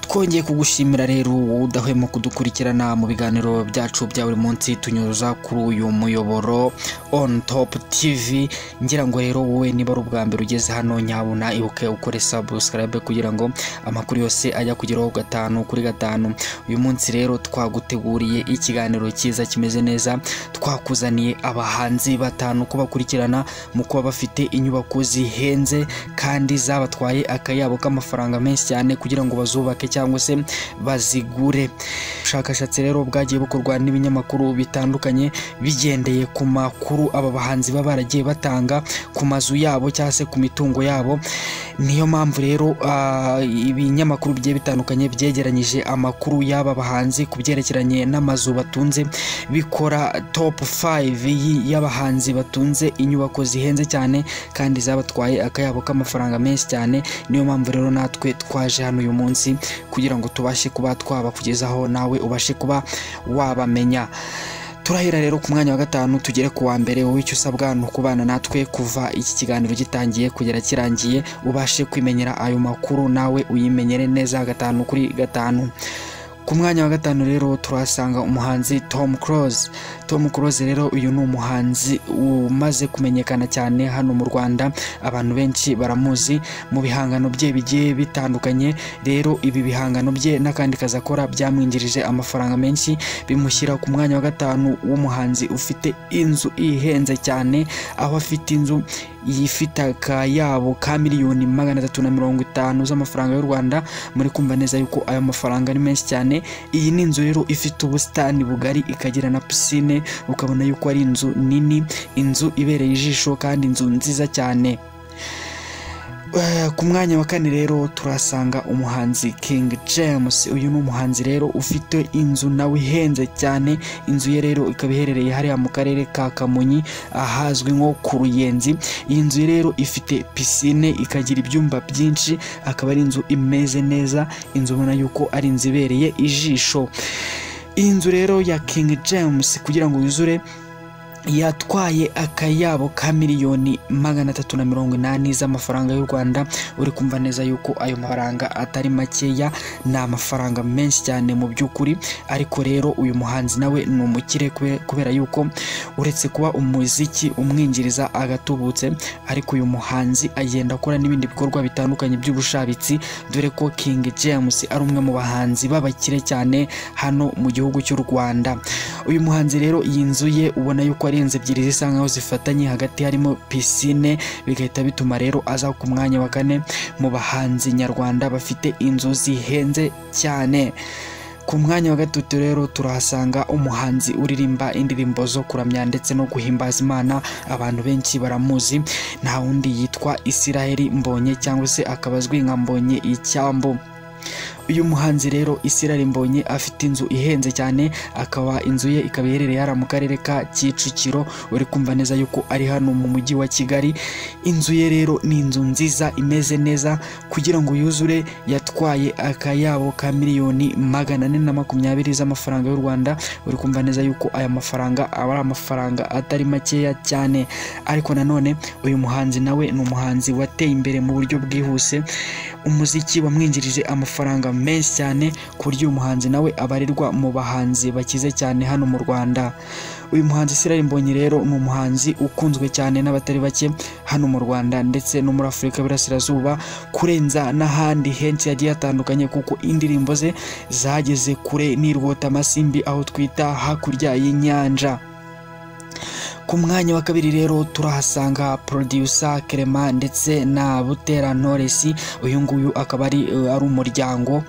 Twongeye kugushimira rero wowe udahwema kudukurikirana mu biganiro byacu bya buri munsi tunyuza kuri uyu muyoboro On Top TV. Ngira ngo rero wowe niba ari ubwa mbere ugeze hano, nyabuna ibuke ukore subscribe kugira ngo amakuru yose ajya kugeraho gatanu kuri gatanu. Uyu munsi rero twaguteguriye ikiganiro cyiza kimeze neza, twakuzaniye abahanzi batanu ko bakurikirana mu kuba bafite inyubako zihenze kandi zabatwaye akayabo k'amafaranga menshi cyane kugira ngo bazubake cyangwa se bazigure. Ubushakashatsi rero bwagiye bukorwa n'ibinyamakuru bitandukanye bigendeye ku makuru aba bahanzi baba baragiye batanga ku mazu yabo cyangwa se ku mitungo yabo. Niyo mpamvu rero ibinyamakuru bigiye bitandukanye byegeranyije amakuru y'aba bahanzi ku byerekeranye n'amazu batunze, bikora top 5 y'abahanzi batunze inyubako zihenze cyane kandi zabatwaye akayabo k'amafaranga menshi cyane. Niyo mpamvu rero natwe twaje hano uyu munsi kugira ngo tubashe kuba twabakugezaho nawe ubashe kuba wabamenya. Turahera rero ku mwanya wa gatanu tugere ku wa mbere. Wowe icyo usabwa ni ukubana natwe kuva iki kiganiro gitangiye kugera kirangiye, ubashe kwimenyera ayo makuru nawe uyimenyere neza gatanu kuri gatanu. Ku mwanya wa gatanu rero turahasanga umuhanzi Tom Close. Tom Close rero uyu ni umuhanzi umaze kumenyekana cyane hano mu Rwanda, abantu benshi baramuzi mu bihangano bye bigiye bitandukanye. Rero ibi bihangano bye n'akandi kazi akora byamwinjirije amafaranga menshi, bimushyira ku mwanya wa gatanu w'umuhanzi ufite inzu ihenze cyane, aho afite inzu yifite akayabo ka 350,000,000 z'amafaranga y'u Rwanda. Muri kumva neza yuko ayo mafaranga ari menshi cyane. Iyi ni inzu rero ifite ubusitani bugari, ikagira na pisine, ukabona yuko ari inzu nini, inzu ibereye ijisho kandi inzu nziza cyane. Ku mwanya wa kane rero turasanga umuhanzi King James. Uyu ni umuhanzi rero ufite inzu nawe ihenze cyane. Inzu ye rero ikaba iherereye hariya mu karere ka Kamonyi ahazwi nko ku Ruyenzi. Iyi nzu rero ifite pisine, ikagira ibyumba byinshi, akaba ari inzu imeze neza, inzu ubona yuko ari inzu ibereye ijisho. Iyi nzu rero ya King James kugira ngo yuzure yatwaye akayabo ka 380,000,000 z'amafaranga y'u Rwanda. Uri kumva neza yuko ayo mafaranga atari makeya, ni amafaranga menshi cyane mu by'ukuri. Ariko rero uyu muhanzi nawe ni umukire kubera yuko uretse kuba umuziki umwinjiriza agatubutse, ariko uyu muhanzi agenda akora n'ibindi bikorwa bitandukanye by'ubushabitsi, dore ko King James ari umwe mu bahanzi b'abakire cyane hano mu gihugu cy'u Rwanda. Uyu muhanzi rero iyi nzu ye ubona yuko ari inzu ebyiri zisa nkaho zifatanye, hagati harimo pisine, bigahita bituma rero aza ku mwanya wa kane mu bahanzi nyarwanda bafite inzu zihenze cyane. Ku mwanya wa gatatu rero turahasanga umuhanzi uririmba indirimbo zo kuramya ndetse no guhimbaza Imana, abantu benshi baramuzi, nta wundi yitwa Israel Mbonye cyangwa se akaba azwi nka Mbonye Icyambu. Uyu muhanzi rero Israel Mbonye afite inzu ihenze cyane, akaba inzu ye ikaba iherereye hariya mu karere ka Kicukiro. Uri kumva neza yuko ari hano mu mujyi wa Kigali. Inzu ye rero ni inzu nziza imeze neza, kugira ngo yuzure yatwaye akayabo ka 420,000,000 z'amafaranga y'u Rwanda. Uri kumva neza yuko aya mafaranga aba ari amafaranga atari makeya cyane. Ariko nanone uyu muhanzi nawe ni umuhanzi wateye imbere mu buryo bwihuse, umuziki wamwinjirije amafaranga menshi cyane, ku buryo uyu muhanzi nawe abarirwa mu bahanzi bakize cyane hano mu Rwanda. Uyu muhanzi Israel Mbonyi rero ni umuhanzi ukunzwe cyane n'abatari bake hano mu Rwanda ndetse no muri Afurika y'Iburasirazuba, kurenza n'ahandi henshi hagiye hatandukanye, kuko indirimbo ze zageze kure n'irwota amasimbi aho twita hakurya y'inyanja. Ku mwanya wa kabiri rero turahasanga producer Clement ndetse na Butera Knowless. Uyu nguyu akaba ari umuryango.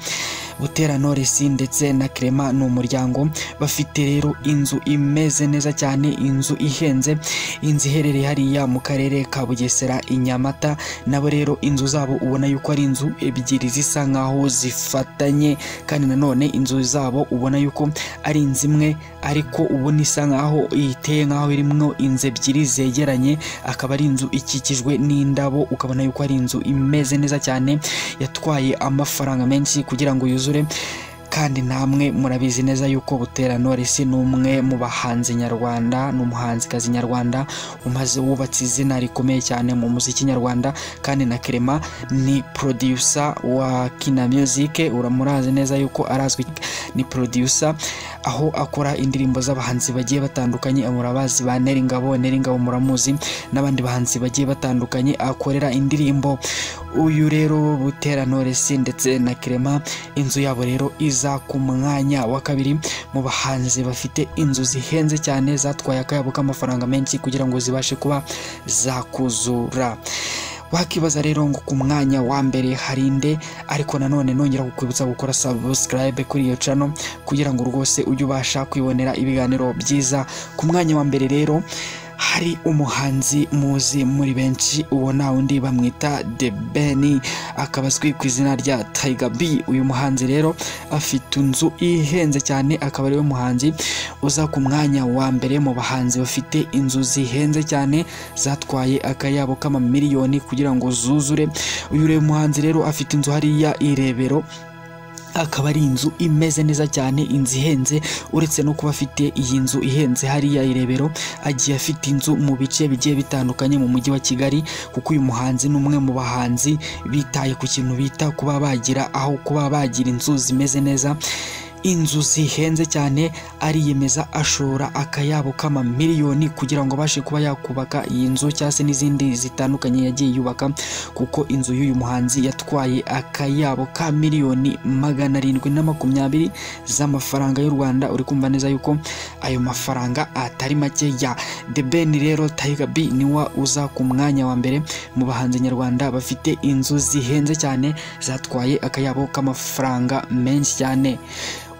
Butera Knowless ndetse na Clement ni umuryango, bafite rero inzu imeze neza cyane, inzu ihenze, inzu iherereye hariya mu karere ka Bugesera i Nyamata. Nabo rero inzu zabo ubona yuko ari inzu ebyiri zisa nkaho zifatanye, kandi nanone inzu zabo ubona yuko ari inzu imwe ariko ubona isa nkaho iteye nkaho irimo inzu ebyiri zegeranye, akaba ari inzu ikikijwe n'indabo, ukabona yuko ari inzu imeze neza cyane, yatwaye amafaranga menshi kugira ngo yuzure. Kandi namwe murabizi neza yuko Butera Knowless ni umwe mu bahanzi nyarwanda, ni umuhanzikazi nyarwanda umaze wubatse izina rikomeye cyane mu muziki nyarwanda. Kandi na Clement ni producer wa Kina Music, uramurazi neza yuko arazwi, ni producer aho akora indirimbo z'abahanzi bagiye batandukanye. Murabazi ba Nel Ngabo, Nel Ngabo muramuzi, n'abandi bahanzi bagiye batandukanye akorera indirimbo. Uyu rero Butera Knowless ndetse na Clement, inzu yabo rero iza ku mwanya wa kabiri mu bahanzi bafite inzu zihenze cyane zatwaye akayabo k'amafaranga menshi kugira ngo zibashe kuba zakuzura. Wakibaza rero ngo ku mwanya wa mbere harinde, ariko nanone nongera kukwibutsa gukora subscribe kuri iyo channel kugira ngo rwose ujye ubasha kwibonera ibiganiro byiza. Ku mwanya wa mbere rero hari umuhanzi muzi muri benshi, uwo nta wundi bamwita The Ben, akaba azwi ku izina rya Tiger B. Uyu muhanzi rero afite inzu ihenze cyane, akaba ariwe muhanzi uza ku mwanya wa mbere mu bahanzi bafite inzu zihenze cyane zatwaye akayabo k'amamiliyoni kugira ngo zuzure. Uyu rero muhanzi rero afite inzu hariya i Rebero, akaba ari inzu imeze neza cyane, inzu ihenze. Uretse no kuba afite iyi nzu ihenze hariya i Rebero, agiye afite inzu mu bice bigiye bitandukanye mu mujyi wa Kigali, kuko uyu muhanzi ni umwe mu bahanzi bitaye ku kintu bita kuba bagira aho kuba bagira inzu zimeze neza, inzu zihenze cyane. Ariyemeza ashora akayabo k'amamiliyoni kugira ngo abashe kuba yakubaka iyi nzu cyangwa se n'izindi zitandukanye yagiye yubaka, kuko inzu y'uyu muhanzi yatwaye akayabo ka 720 miliyoni z'amafaranga y'u Rwanda. Uri kumva neza yuko ayo mafaranga atari make ya The Ben. Rero Tiger B niwe uza ku mwanya wa mbere mu bahanzi nyarwanda bafite inzu zihenze cyane zatwaye akayabo k'amafaranga menshi cyane.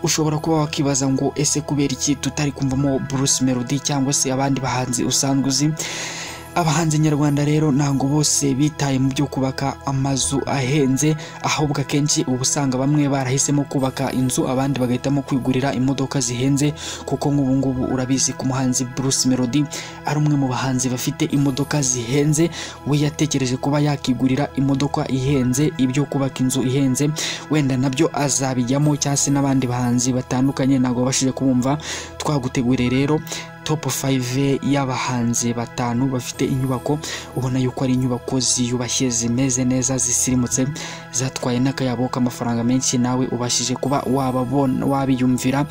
Ushobora kuba wakibaza ngo ese kubera iki tutari kumvamo Bruce Melody cyangwa se abandi bahanzi usanzwe uzi? Abahanzi nyarwanda rero ntabwo bose bitaye mu byo kubaka amazu ahenze, ahubwo akenshi uba usanga bamwe barahisemo kubaka inzu, abandi bagahitamo kwigurira imodoka zihenze, kuko nk'ubu ngubu urabizi ku muhanzi Bruce Melody ari umwe mu bahanzi bafite imodoka zihenze. We yatekereje kuba yakigurira imodoka ihenze, ibyo kubaka inzu ihenze wenda nabyo azabijyamo, cyangwa se n'abandi bahanzi batandukanye ntabwo babashije kubumva. Twaguteguriye rero top 5 y'abahanzi batanu bafite inyubako ubona yuko ari inyubako ziyubashye, zimeze neza, zisirimutse, zatwaye n'akayabo k'amafaranga menshi. Nawe ubashije kuba wababona, wabiyumvira,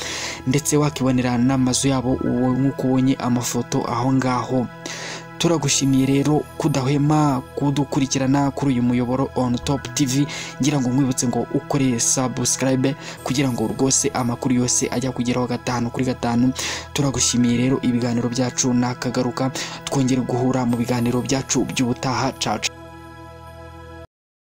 ndetse wakibonera n'amazu yabo nk'uko ubonye amafoto aho ngaho. Turagushimiye rero kudahwema kudukurikirana kuri uyu muyoboro On Top TV. Ngira ngo nkwibutse ngo ukore subscribe kugira ngo rwose amakuru yose ajya kugeraho gatanu kuri gatanu. Turagushimiye rero, ibiganiro byacu nakagaruka, twongere guhura mu biganiro byacu by'ubutaha. Caca.